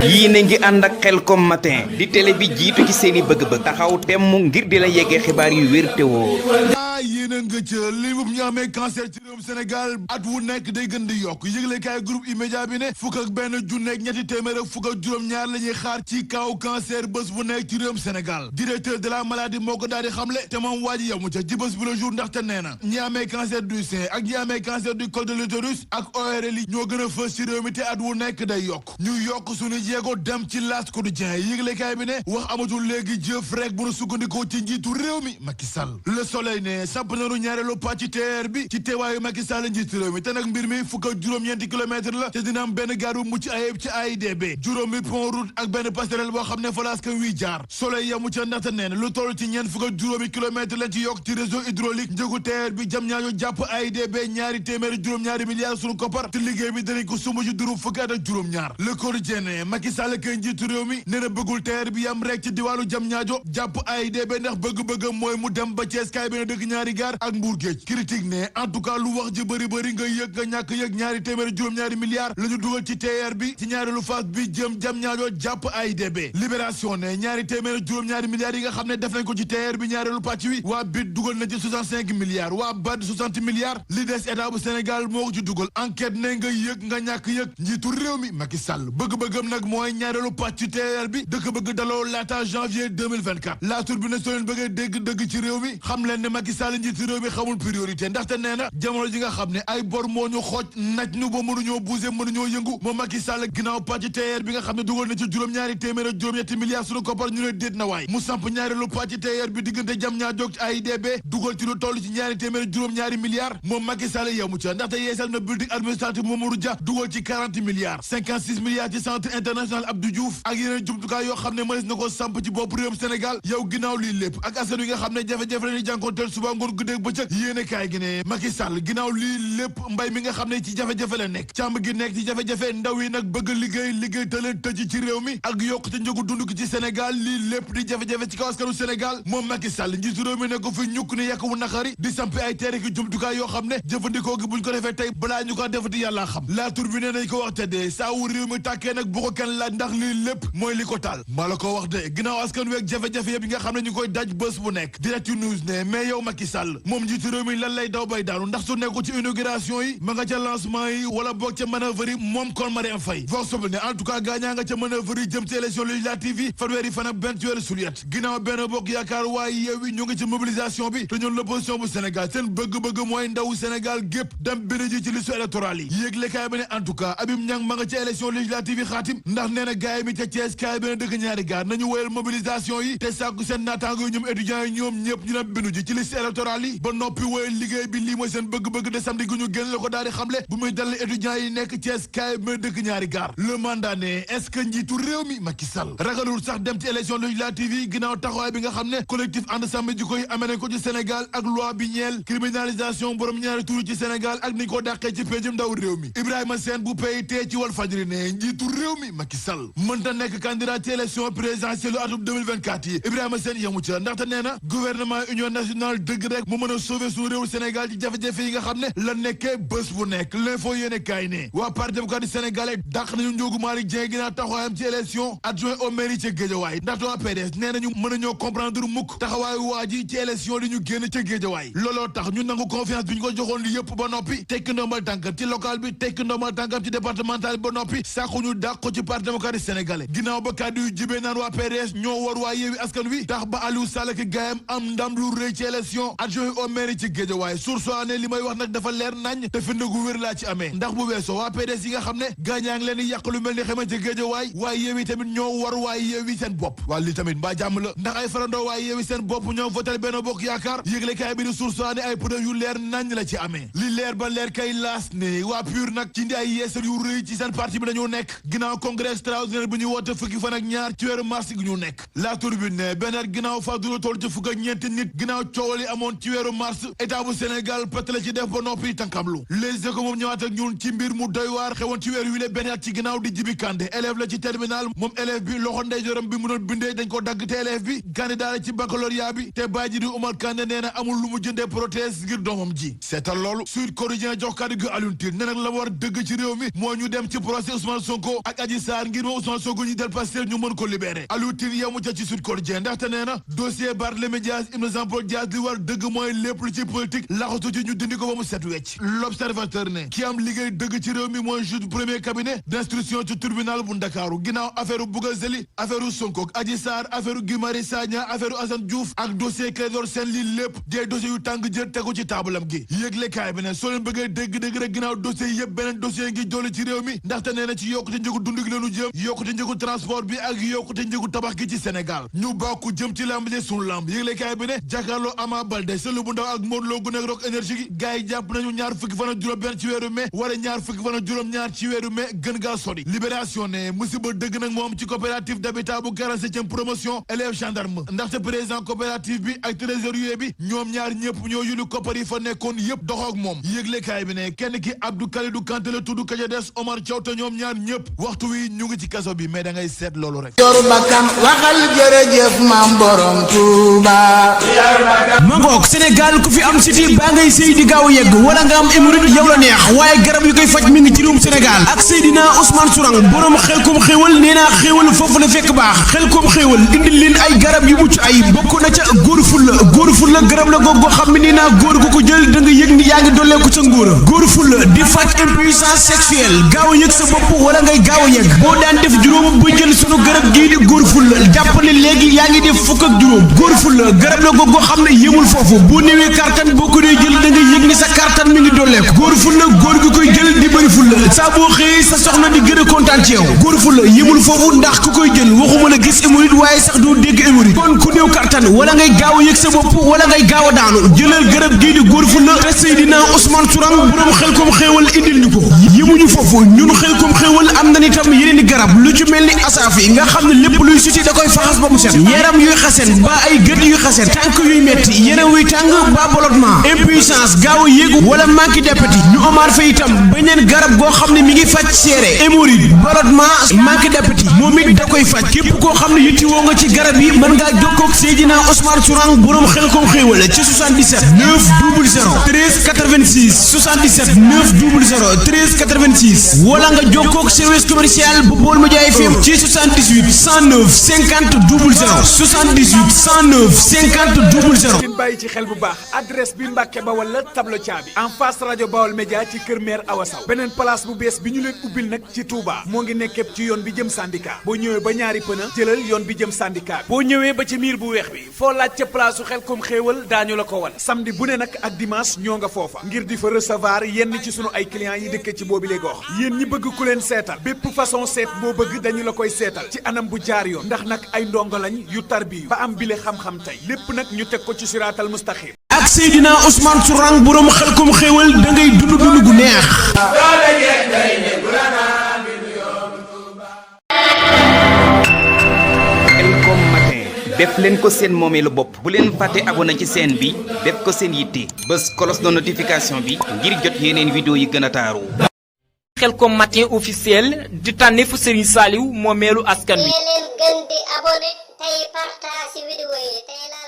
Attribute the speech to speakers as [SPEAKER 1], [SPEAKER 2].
[SPEAKER 1] yéen ngi ànd ak Khelcom matin di télé bi jiitu ci seeni bëgg-bëgg taxaw temm ngir di la yeggee xibaar yu wér te wóor.
[SPEAKER 2] yéen a nga ca li mu ñu amee cancer ci réewum Sénégal at wu nekk day gën di yokk yëglekaay groupe E-Media bi ne fukk ak benn junneeg ñetti téeméer ak fukk ak juróom-ñaar la ñuy xaar ci kaw cancer bés bu nekk ci réewum Sénégal directeur de la maladie moo ko daal di xamle te moom waa ji yamu ca ci bés bu le jour ndaxte nee na ñi amee cancer du sein ak ñi amee cancer du col de l'utérus ak ORL yi ñoo gën a fës ci réew mi te at wu nekk day yokk ñu yokk suñu jéego dem ci L'As Quotidien yëglekaay bi ne wax amatul léegi jëf rek bu nu sukkandikoo ci njiitu réew mi Macky Sall Le Soleil ne samp nañu ñaareelu pàcc TER bi ci teewaayu Macky Sall njiitu réew mi te nag mbir mi fukk ak juróom-ñeenti kilomètre la te dina am benn gaar bu mucc ayib ci AIBD juróomi pont route ak benn passerelle boo xam ne fa la askan wi jaar Soleil yamu ca ndaxte nee na lu toll ci ñeent fukk ak juróomi kilomètre lañ ci yokk ci réseau hydraulique njëgu TER bi jam ñaajo jàpp AIBD ñaari téeméeri juróom-ñaari milliards suñu koppar te liggéey bi danañ ko sumb ci juróom fukki at ak juróom-ñaar Le Quotidien ne Macky Sall kay njiitu réew mi nee na bëggul TER bi yam rek ci diwaanu jam ñaajo jàpp AIBD ndax bëgg-bëgg mooy mu dem ba Thiès kaay benn dëkk ñaari gaar ak Mbour géej critique ne en tout cas lu wax ji bëri nga yëg nga ñàkk yëg ñaari téeméeri juróom-ñaari milliards la ñu dugal ci TER bi ci ñaareelu phase bi jëm jam ñaajo jàpp AIBD libération ne ñaari téeméeri juróom-ñaari milliards yi nga xam ne def nañ ko ci TER bi ñaareelu pàcc wi waa BIT dugal na ci 65 milliards waa BAD 60 milliards li des état bu Sénégal moo ko ci dugal enquête ne nga yëg nga ñàkk yëg njiitu réew mi Macky Sall bëgg-bëggam nag mooy ñaareelu pàcc ci TER bi dëkk bëgg daloo laata janvier 2024 la tur bi ne soo leen bëggee dégg dëgg ci réew mi xam leen ne Macky Sall njiitu réew mi xamul priorité ndaxte nee na jamono ji nga xam ne ay bor moo ñu xooj naj ñu ba mënuñoo bouger mënuñoo yëngu moom Macky Sall ginnaaw pàcc TER bi nga xam ne dugal na ci juróom-ñaari téeméer ak juróom-ñetti milliards suñu koppar ñu ne déet na waay mu samp ñaareelu pàcc TER bi diggante jam ñaa jóg ci AIBD dugal ci lu toll ci ñaari téeméer ak juróom-ñaari milliards moom Macky Sall yamu ca ndaxte yeesal na building administratif Mamadou Dia dugal ci 40 milliards 56 milliards ci centre international Abdou Diouf ak yeneen jumtukaay yoo xam ne mënees na ko samp ci bopp réewum Sénégal yow ginnaaw lii lépp ak askan wi nga xam ne jafe-jafe la ni jànkonteel suba ngoon guddeeg bëccëg yéene kaay gi ne Macky Sall ginnaaw lii lépp mbay mi nga xam ne ci jafe-jafe la nekk càmm gi nekk ci jafe-jafe ndaw yi nag bëgg liggéey te leen tëj ci réew mi ak yokk ci njëgu dund gi ci Sénégal lii lépp di jafe-jafe ci kaw askanu Sénégal moom Macky Sall njiitu réew mi ne ko fi ñukk ni yàq wu naqari di sampi ay teere ki jumtukaay yoo xam ne jëfandikoo gi buñ ko defee tey balaa ñu ko defati yàlla xam la tur bi ne nañ ko wax te dee saa wu réew mi tàkkee nag bu ko kenn laaj ndax lii lépp mooy li ko taal maa la ko wax de ginnaaw askan wi ak jafe-jafe yëpp yi nga xam ne ñu koy daj bés bu nekk Direct News ne mais yow Macky Sall moom njiitu réew mi lan lay daw bay daanu ndax su nekku ci inauguration yi ma nga ca lancement yi wala boog ca manœuvre yi moom kon Marième Faye vox populi ne en tout cas gaañaa nga ca manœuvre yi jëm ci élection législative yi fanweeri fan ak benn ci weeru sulet ginnaaw benn bokk yaakaar waaye Yewwi ñu ngi ci mobilisation bi te ñoon l'opposition bu Sénégal seen bëgg-bëgg mooy ndaw Sénégal gépp dem bind ji ci liste électorale yi yéeglekaay bi ne en tout cas Habib Niang ma nga ca élection législative yi xaatim ndax nee na gaay mi ca Thiès kaay benn dëkk ñaari gaar nañu woyal mobilisation yi te sàkku seen naataango yi ñoom étudiants yi ñoom ñëpp ñu dem bindu ji ci liste électorale yi ba noppi woyal liggéey bi lii mooy seen bëgg-bëgg de samedi gu ñu génn la ko daal di xamle bu muy dalal étudiants yi nekk Thiès kaay benn dëkk ñaari gaar le mandat ne est-ce que njiitu réew mi Macky Sall ragalul sax dem ci élection législative yi ginnaaw taxawaay bi nga xam ne collectif ànd sàmm jikko yi amee nañ ko ci Sénégal ak loi bi ñeel criminalisation borom ñaari turu ci Sénégal ak ni ko dàqee ci pénjum ndaw réew mi Ibrahima Sène bu PIT ci Walfadjri ne njiitu réew mi Macky Sall mënta nekk candidat ci élection présidentielle atum 2024 yi Ibrahima Sène yamu ca ndaxte nee na gouvernement union nationale dëgg rek mu mën a sauver suñu réew Sénégal ci jafe-jafe yi nga xam ne la nekkee bés bu nekk l'info yéene kaay ne waa parti démocratique sénégalais dàq nañu Ndiogou Malick Dieng ginnaaw taxawaayam ci élection adjoint au mairie ca Guédiawaye ndaxte waa PDS nee nañu mën a ñoo comprendre mukk taxawaayu waa ji ci élection li ñu génn ca Guédiawaye looloo tax ñu nangu confiance bi ñu ko joxoon li yëpp ba noppi tekki ndombal tànkam ci local bi tekki ndombal tànkam ci départemental bi ba noppi sàkku ñu dàq ko ci parti démocratique sénégalais ginnaaw ba kàddu yu jibee naan waa PDS ñoo war waa Yewwi Askan Wi tax ba Aliou Sall ak gaayam am ndam lu rëy ci élection adjoint au maire ci Guédiawaye source ne li may wax nag dafa leer nañ te firnde gu wér laa ci amee ndax bu weesoo waa PDS yi nga xam ne gaañaa ngi leen di yàq lu mel ni xamante Guédiawaye waaye Yewwi tamit ñoo war waaye Yewwi seen bopp waa li tamit mbaa jàmm la ndax ay farandoo waaye Yewwi seen bopp ñoo voté Benno Bokk Yaakaar yëglekaay bi di source ne ay preuve yu leer nañ la ci amee li leer ba leer kay laas ne waa PUR nag ci ndi ay yeesal yu rëy ci seen parti bi dañoo nekk ginnaaw congrès extraordinaire bi ñu woote fukki fan ak ñaar ci weeru mars gi ñu nekk la Tribune ne benn ginnaaw fa du toll ci fukk ak ñeenti nit ginnaaw coowal yi amoon ci weeru mars état bu Sénégal pët la ci def ba noppi tànkamlu Les Échos moom ñëwaat ak ñun ci mbir mu doy waar xewoon ci weer wi le benn at ci ginnaaw di Jibi Kandé élève la ci terminal moom élève bi loxo ndeyjooram bi mu doon bindee dañ ko dagg te élève bi candidat la ci baccalauréat bi te baay ji di Oumar Kandé nee na amul lu mu jëndee prothèse ngir doomam ji seetal loolu Sud Quotidien jox kàddu gi Alioune Tine ne nag la war dëgg ci réew mi moo ñu dem ci procès Ousmane Sonko ak Adji Sarr ngir ma Ousmane Sonko ñu del Pastef ñu mën ko libéré Alioune Tine yemu ca ci Sud Quotidien ndaxte nee na dossier Barthélémy Dias Ibn Jean-Paul Dias li war dëgg mooy lépp lu ci politique laxatu ci ñu dindi ko ba mu set wecc L'Observateur ne ki am liggéey dëgg ci réew mi mooy juge premier cabinet d'instruction ci tribunal bu Ndakaaru ginnaaw affaire Bougazelli affaire Sonko ak Adji Sarr affaire Guy Marius Sagna affaire Assane Diouf ak dossier Clédor Sène lii lépp des dossiers yu tàng jër tegu ci taabalam gi yëglekaay bi ne soo leen bëggee dégg-dégg rek ginnaaw dossier yëpp beneen dossier ngi dolli ci réew mi ndaxte nee na ci yokkute njëgu dund gi leenu jëm yokkute njëgu transport bi ak yokkute njëgu tabax gi ci Sénégal ñu bokku jëm ci lamb ji sunu lamb yëglekaay bi ne jàkkaarloo Ama Baldé Sëlu bu ndaw ak Modou Lo gu nekk Rock Énergie gi gars yi jàpp nañu ñaar fukki fan ak juróom benn ci weeru mai wala ñaar fukki fan ak juróom ñaar ci weeru mai gën gaa sori Libération ne musiba dëgg nag moom ci coopérative d'habitat bu 47e promotion élève gendarme ndaxte président coopérative bi ak trésorier bi ñoom ñaar ñëpp ñoo yulu koppar yi fa nekkoon yëpp doxoog moom yëglekaay bi ne kenn ki Abdou Kalidou Kanté la tudd kaja des Omar Thiaw te ñoom ñaar ñëpp waxtu wi ñu ngi ci kaso bi mais da ngay seet loolu rek
[SPEAKER 3] yoru bakkan waxal jërëjëf maam borom Touba
[SPEAKER 4] ma ngoog Sénégal ku fi am siti baa ngay sëy di gaaw yegg wala nga am hémorroïde yow la neex waaye garab yu koy faj mi ngi ci réewum Sénégal ak Seydina Ousmane Sourang borom Xelkom xéewal nee naa xéewal foofu la fekk baax Xelkom xéewal indil leen ay garab yu mucc ay bokk na ca góor fulla garab la goog goo xam ne nee naa góor gu ko jël da nga yëg ni yaa ngi dolleeku sa ngóora góor fulla di faj impuissance sexuelle gaaw a yëg sa bopp wala ngay gaaw a yegg boo daan def juróom ba jël sunu garab gii di góor fulla jàppale léegi yaa ngi def fukk ak juróom góor fulla garab la goog goo xam ne yëmul foofu bu néewee kartan boo ko dee jël da nga yëg ni sa kartan mi ngi dolleeku góor fulla góor gi koy jël di bëri fulla saa boo xëyee sa soxna di gën a kontaan ci yow góor fulla yëmul foofu ndax ku koy jël waxuma la gis hémorroïde waaye sax doo dégg hémorroïde kon ku néew kartan wala ngay gaaw a yëg sa bopp wala ngay gaaw a daanu jëlal garab gii di góor fulla te Seydina Ousmane Sourang borom Xelkom xéewal indil ñu ko yëmuñu foofu ñun Xelkom xéewal am na itam yeneen di garab lu ci mel ni asaafi nga xam ne lépp luy suti da koy faxas ba mu set yaram yuy xasen ba ay gët yuy xasen tànk yuy metti yaram wuy tàng ba ballottement impuissance gaaw a yéegu wala manque d'appétit ñu amaat fa itam beneen garab goo xam ne mi ngi faj seere hémorroïde ballottement manque d'appétit moom it da koy faj képp koo xam ne yitti woo nga ci garab yi mën ngaa jokkoo ak Seydina Ousmane Sourang borom Xelkom xéewal ci 77 900 13 86 77 900 13 86 wala nga jokkoo ak service commercial bu Baol Média FM ci 78 109 50 00 78 109 50 00.
[SPEAKER 5] ngeen bàyyi ci xel bu baax adresse bi Mbàkke Bawal la tableau caabi en face rajo Baol Média ci kër maire Awa Sow beneen place bu bees bi ñu leen ubbil nag ci Touba moo ngi nekkee ci yoon bi jëm syndicat boo ñëwee ba ñaari pëna jëlal yoon bi jëm syndicat boo ñëwee ba ci miir bu weex bi foo laaj ca place su Xelkom xéewal daañu la ko wan samedi bu ne nag ak dimanche ñoo nga foofa ngir di fa recevoir yenn ci sunu ay clients yi dëkk ci boobi lay gox yéen ñi bëgg ku leen seetal bépp façon seet boo bëgg dañu la koy seetal ci anam bu jaar yoon ndax nag ay ndongo lañ yu tarbiyu ba am bile xam-xam tey lépp nag ñu teg ko ci siraatal mustaqim
[SPEAKER 4] ak Seydina Ousmane Sourang borom Xelkom xéewal da ngay dund dund gu neex.
[SPEAKER 1] Xelkom matin def leen ko seen moomeelu bopp bu leen fàtte abonné ci chaîne bi def ko seen yitte bës cloche de notification bi ngir jot yeneen vidéo yi gën a taaru.
[SPEAKER 6] Xelkom matin officiel di tànneefu Serigne Saliou moomeelu askan wi.
[SPEAKER 7] leen gën di abonné tey partage vidéo yi tey la